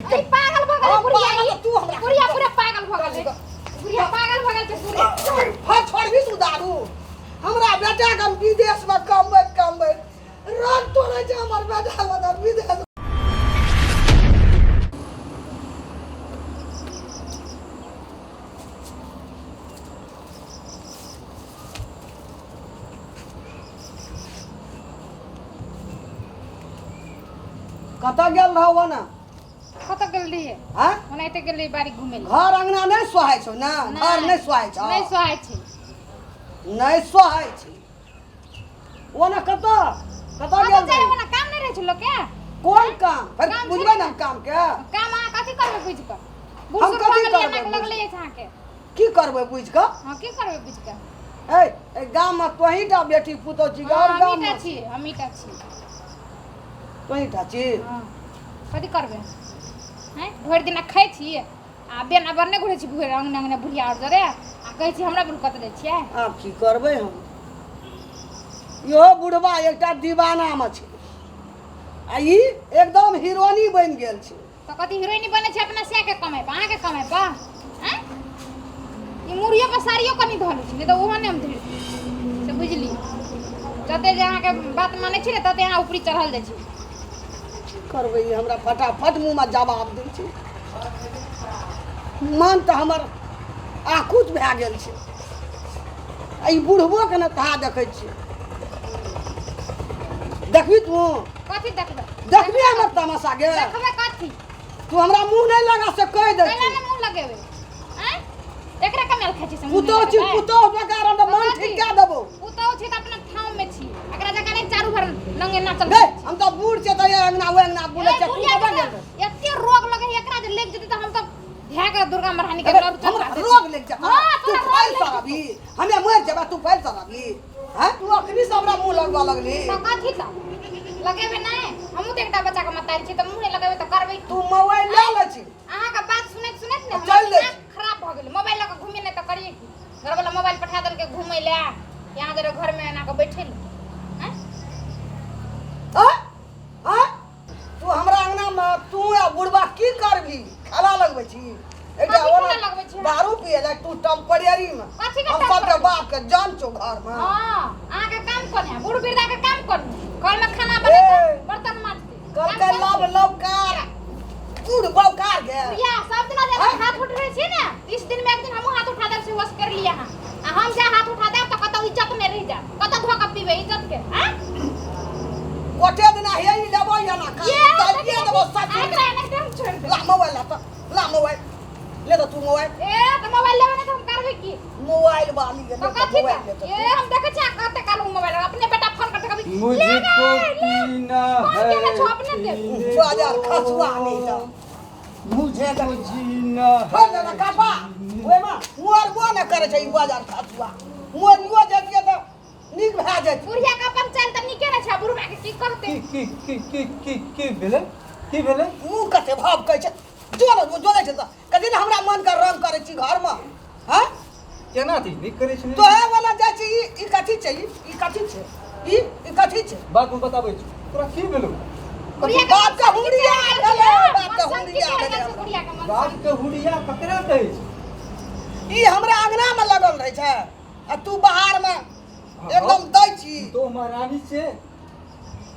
अरे पागल भऽ गेलै हम बुढ़िया पागल ई। तऽ तू हमरा बुढ़िया पूरा पागल भऽ गेलै बुढ़िया पागल भऽ गेल छै पूरे। हँ छोड़बी तू दारू। हमरा बेटा के हम विदेश में कमबैत कमबैत रंग तोड़ै छै हमर बेटा मतलब विदेश। कतऽ गेल रहौ ना? कतऽ गेल रहियै? आँय? ओनाहिते गेल रहियै बाड़ी घुमै लए। घर अंगना नहि सोहाइ छौ ने? घर नहि सोहाइ छौ? नहि सोहाइ छै। नहि सोहाइ छै। ओना कतऽ कतऽ गेल कतऽ रही? ओना काम नहि रहै छै लोकके। कोन काम? फेर काम छै बुझबै ने। ने हम काम के। काम अहाँ कथी करबै बुझि कऽ? बूढ़ हम सूढ़ कथी भऽ गेलियै, करबै नाक बुझि लगले अछि अहाँके। की करबै बुझि कऽ? हँ, की करबै बुझि कऽ? ए एहि गाममे तोहीं टा बेटी पुतोह छी? हँ, आओर हमही गाममे टा छी, हमही टा छी। तोहीं टा छी। हँ, कथी करबै? हैं, भरि दिना खाइ छी आ बेन अबर नहि घुरै छी भरि अङ्गना अङ्गना बुढ़िया आओर जरे आ कहै छी हमरा बुढ़ कतऽ जाइ छियै? आब की करबै हम? इहो बुढ़बा एकटा दीवानामे छै आ ई एकदम हीरोनी बनि गेल छै। तऽ कथी हीरोइनी बनै छै अपना सएहके कमाइ पर, अहाँके कमाइ पर? आँय, ई मुड़ियो पर साड़ियो कनि धऽ लै छी, नहि तऽ ओहो नहि हम धरि से बुझली। जते जे अहाँके बात मानै छी ने तते अहाँ ऊपरी चढ़ल जाइ छी। की करबै, ई हमरा फटाफट मुँहमे जवाब दै छै। मन तऽ हमर आकुत भए गेल छै आ ई बुढ़बोके ने तहा देखै छियै। देखबी तू? कथी देखबै? देखबी हमर तमाशा गे? देखबै कथी? तू हमरा मुँह नहि लगा से कहि दै कैला छी। ने मुँह लगेबै? आँय, एकरा कमायल खाइ छी से मुँह नहि पुतोह छी लगेबै? पुतोह बेकार हम तऽ मन कथी? ठीक कए देबौ। पुतोह छी तऽ अपना ठाम में छी, एकरा जकाँ नहि चारू भर नंगे नाचल गै फिरै छी। हम तऽ बूढ़ छियै तऽ अंगना ओ अंगना बुलै ए, छियै। तू बुढ़िया कतऽ के गेल तऽ रही? एते रोग लगे है एकरा जे लागि जेतै तऽ हम तऽ भए गेल दुर्गा महारानी के अबे, लड़ हमरा रोग लागि जेतौ? हाँ, तू तोरा रोग फैल लागि सड़बी, हमे मरि जेबै, तू फैल सड़बी? हैं, तू अखनी से हमरा मुँह लगबऽ लगली? तऽ कथी तऽ लगेबै नहि? हमहूँ तऽ एकटा बच्चा के मतारी छी, तऽ मुँह नहि लगेबै तऽ करबै की? तू मोबाइल लए लै छी। अहाँके बात सुनैत सुनैत ने हमर चलि दै दिमाग खराब भऽ गेलै। मोबाइल लऽ कऽ घुमिए नहि तऽ करिए की? घरवला मोबाइल पठा देलकै घुमै लए, यहाँ जरे घरमे एना कऽ बैठे लए। आँय? आँय? आँय? तू हमरा अंगना में तू आ बुढ़बा की करबी? खाना लगबै छी एकटा? कथी ओना खाना लगबै छी हम? दारू पिए ले तू टेम्परेरी में। कथी के हम सबके टेम्परेरी? बाप के जान छौ घर में। हाँ, अहाँके काम कोन है? बूढ़ वृद्धा के काम कोन है? घर में खाना बनेतै, बर्तन माजतै। कल काम के कोन लव छै? लवकार बूढ़ बौकार गे। बुढ़िया सब दिना जे हाँ? हाथ उठबै छी ने, 30 दिन में एक दिन हमहूँ हाथ उठा देब से होश कर लिअ अहाँ। आ हम जे हाथ उठा देब तऽ कतौ इज्जत नहि रहि जायत। कतौ धो कऽ पीबै इज्जत के? आँय? गोटे दिना हे ई लेबो या ना का ये दाबिए देबो सच। एकरा एनाहिते हम छोड़ि देब। ला मोबाइल, ला तऽ ला मोबाइल ले तऽ तू मोबाइल। ए, तऽ मोबाइल लेबै नहि तऽ हम करबै की? मोबाइल वाली ले तऽ तऽ कथी मोबाइल ले तऽ तऽ ए, हम देखै छी अहाँ कते काल मोबाइल अपने बेटा फोन करते कभी ले मुझको गए, ले। पीना फोन है केने छौ अपने दे। पीने बाजार दो। खसुआ नहीं तऽ मुझको जीना छोड़ है दे ना कापा ओहिमे मरबो नहि करै छै ई बाजार खसुआ। मरियो जतियै तऽ नीक भए जेतै। बुढ़िया के अपन चालि तऽ नीके ने छै, बुढ़बा के की कहतै? की की की की की की भेलै? की भेलै? मुँह कते भाव कहै छै जोर जोड़ै छै तऽ कथी ने हमरा मन के रंग करै छी घरमे? हँ, केना थी नीक करै छै? तोहे वाला जाइ छी। ई ई कथी छै? ई ई कथी छै? ई ई कथी छै? बात हम बताबै छी तोरा। की भेलौ? बुढ़िया के बाप के मन हुरिया संकी भेलै, चढ़ि बाप के गेल छै, मन हुरिया संकी चढ़ि भेलै गेल छै हमरा। बुढ़िया के मन बाप संकी। के हुरिया ककरा कहै छै? ई हमरा अंगना मे लगल रहै छै आ तू बाहर मे एकदम दै छी। तो महारानी छै,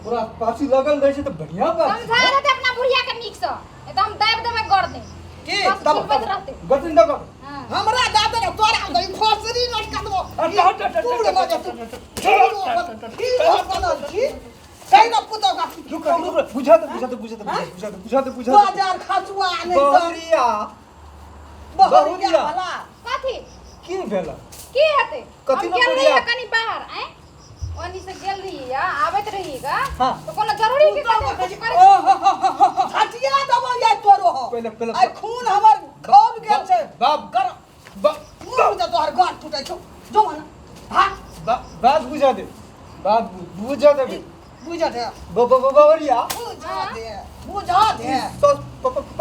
तोरा पाछू लगल रहै छै तऽ बढ़िया बात छै। समझा रहतै अपना बुढ़िया के नीकसँ, नहीं तऽ हम दाबि देबै गर्दन। की? बस तब झुलबैत रहतै। गर्दन दबा। हाँ। हमरा दऽ दे ने, तोरा दे फसरी लटका देबो। हट, हट, हट, हट, तू हट, रे हट, मजे हट, तू हट, हट, हीरो बनल छी कहि ना पुतौ का। रुक रुक रुक, बुझा दे, बुझा दे, बुझा दे, बुझा दे, बुझा दे, बुझा दे। बाजार खसुआ नहीं तऽ बहुरिया। बहुरिया। बहुरिया। वाला कथी? की भेल? की हेतै? कथी हम ने गेल बुढ़िया? रहियै कनि बाहर, आँय, ओनी से गेल रहियै आ आबैत रहियै गा हाँ। तऽ कोनो जरूरी के पुतौ कथी के कुछ करै? ओ हो हो हो हो हो। हटिया देबो या तोरो हो। पहिले पहिले आइ खून हमर खौल गेल छै। बाप कर बाप मुँह जे तोहर घर टूटै छौ जो ना भाग। बात बुझा दे, बात बुझा दे। बुझा दे। ब ब ब- बहुरिया। बुझा दे, बुझा दे। तो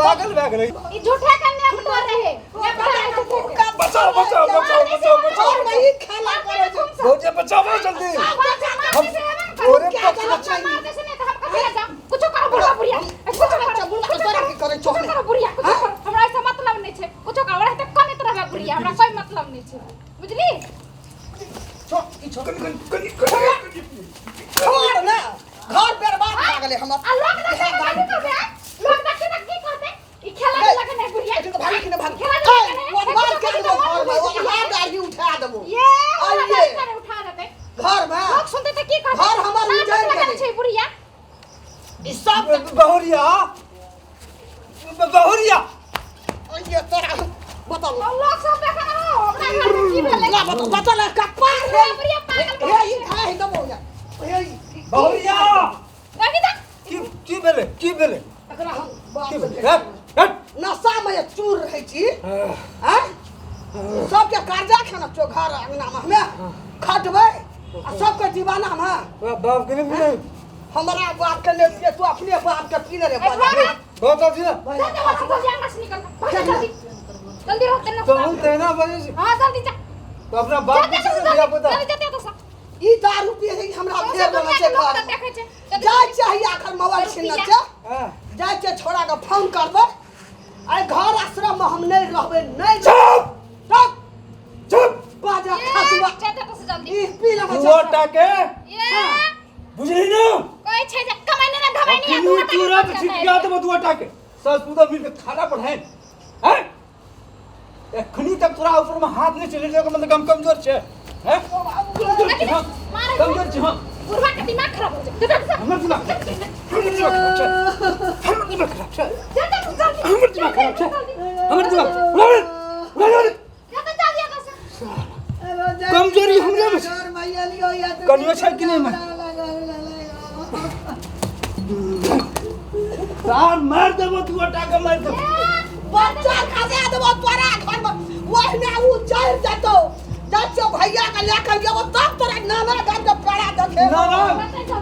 पागल भए गेलै। ई झूठे के नेप डर रहे, नेप डर रहे झूठे के। बचाओ बचाओ बचाओ बचाओ बचाओ। घर में ई खेला करै छै। भौजी, बचाओ जल्दी। हम तोरे पक्ष में मार दे से नहीं तऽ हम कथी ले जाम? कुछो करो बुढ़वा बुढ़िया, कुछो करो। बुढ़वा तोरा की करै छौ? कुछो करो बुढ़िया, कुछो करो, हमरा ऐसा मतलब नहीं छै। कुछो करो, रहते कनैत रहबै बुढ़िया, हमरा कोई मतलब नहीं छै, बुझली? छोड़, ई छोड़। कनि कनि कनि कनि। छोड़ ने, घर बर्बाद भए गेलै हमर। आ लोक देखै तऽ कथी कहतै, आँय? लोक देखतै तऽ की कहतै? ई खेला ए, देलक नहि बुढ़िया। एखन तऽ भागी कि नहि भागी? खेला देलक ए, नहि। बदमाश देखियौ कए तऽ देबौ मन घरमे, बुझि ओ हाथ दाढ़ी उठा देबौ। ये हमरा आइये। दाढ़ी ताढ़ी उठा देतै। घरमे लोक सुनतै तऽ की कहतै? घर हमर नाटक उजड़ि लगल गेलै। छै बुढ़िया। ई सब बहुरिया, बहुरिया। आइये तोरा बताउ। और लोक सब देखै हो, हमरा घरमे की भेलै? ला बताउ, बताउ ने, कपार बुढ़िया, बुढ़िया पागल हे, ई खाइ देबौ या। हे, ई- बहुरिया। देखी तऽ। की की भेलै? की भेलै? एकरा हम बाप की से भेलै? हट हट। नशामे जे चूर रहै छी, आँय, सबके कर्जा खाना छौ। घर अंगनामे हमे खटबै आ सबके दीवानामे। तोरा बाप के नहीं मिले? हमरा बाप के ले लिए, तू अपने बाप के पीने रे। ए, भाग। बहुत अच्छी ना। जल्दी वहाँ से, जल्दी अंगना से निकल, भाग जा, जल्दी जल्दी रहते ना। तो हम तेना बजे से हाँ, जल्दी जा। तो अपना बाप जल्दी के जल्दी दिया पुता। जल्दी जल्दी तो सब ई दारू पिए छै, हमरा सौंसे फेर बोलै दुनिया छै के लोक घर तऽ देखै छै। जल्दी। जाइ चाही आखर मोबाइल छिनने छै। हां। जाइ छै, छोड़ा के फोन करबै। आइ घर आश्रम मे हम नहि रहबै, नहि। चुप। चुप। चुप। बाजा ए, खसुआ। जल्दी तो से जल्दी। ई पी लेना। दुओ के ये बुझली ना? कहै छै जे कमाइ नहि धमाइ नहि। अखनी तुरंत छिटका देबो दुओ के। सास पुता मिल के खाना पर है हैं। एखनी तक तोरा ऊपर में हाथ नहीं चले जाओ, मतलब हम कमजोर छे हैं? कमजोर छी हम, कमजोर छी हम। बुढ़वा के दिमाग खराब हो जाए। हमर दिमाग, हमर दिमाग खराब छै, हमर दिमाग खराब छै, हमर दिमाग खराब छै, हमर दिमाग। कमजोरी हमरे में छै। कनियो छै कि नहीं में? तार मार देबो, तू के मार देबो। बच्चा खसा देबो तोरा घर में, ओहिना उ चढ़ि जेतौ। जाइ छियौ भैया के लए कऽ जेबो, तब तोरा नाना गाम के पेड़ा देखे। ना ना।